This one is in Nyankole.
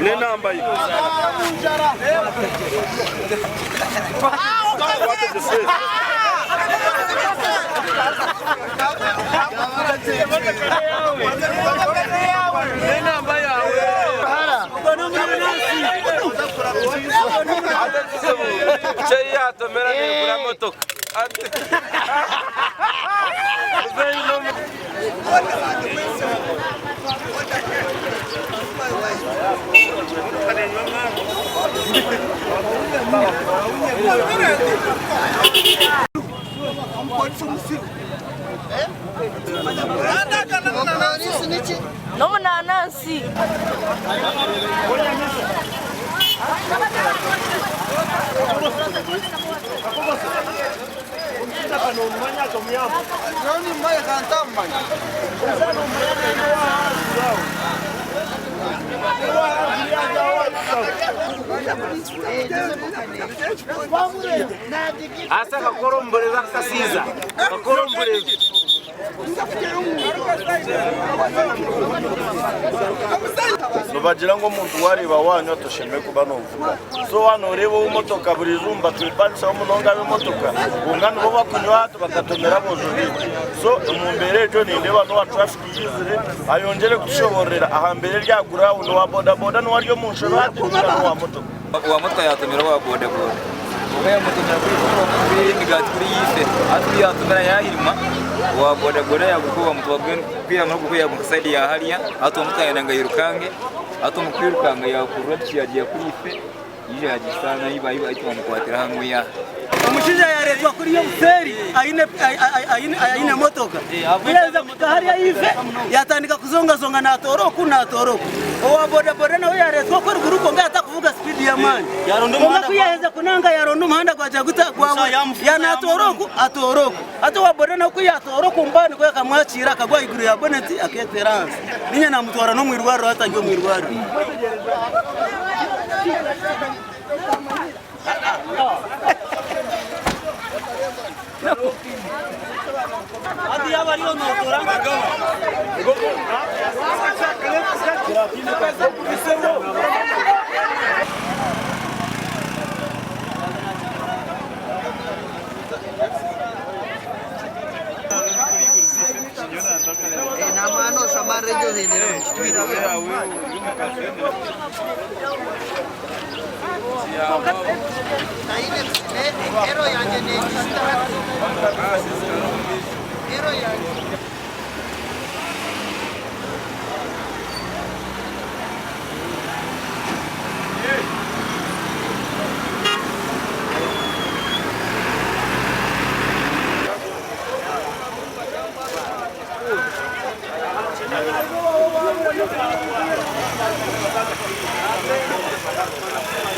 N'enamba ye. Kyeyatomera negura motoka. N'omunanansi. Asa akakora omu burezu akakasiiza. Akakora omu burezu. Nibagira ngu omuntu wareeba wanywa toshemereire kuba novuga. So waaba noreeba ow'emotoka buriijo nibatwepangisaho munonga ab'emotoka kwonka nibo bakunywa hati bakatomera aboojo baitu. So omu mbeera egyo nindeeba n'owa traffic yaizire ayongyere kutushobororera aha mbeera eri aha ground owa bodaboda niwe ari omu nshobe hati ninga n'owa motoka. Owa motoka yatomera owa bodaboda kwonka yamutomera kuri emigaati kuri yife hati ku yatomera yahirima owa bodaboda yaguruka owa motoka ku yamara kuguruka yaguruka sayidi ya hariya hati owa motoka yayenda ngu ayirukange hati omu kwirukanga yakurura piki yagiiha kuri ife yaija yagisaana ahi twamukwatira hanuya. Omushaija yareetwa kuriya obuseeri aine emotoka. Ku yaaheza kuhika hariya ahaifo yaatandika kuzongazonga naatoora oku naatoora oku. Owa bodaboda nawe yaareetwa oku eruguru kwonka yaatakuvuga sipiidi y'amaani. Kwonka ku yaaheza kunanga yaaronda omuhanda gwagira guta gwabura. Yaaba naatoora oku atoora oku. Hati owa boda nawe ku yaatoora oku omu baani ku akamwakiira akagwa ahaiguru ya boneti akeeteera ahansi. Niinye naamutwara n'omu irwariro hati ari omu irwariro.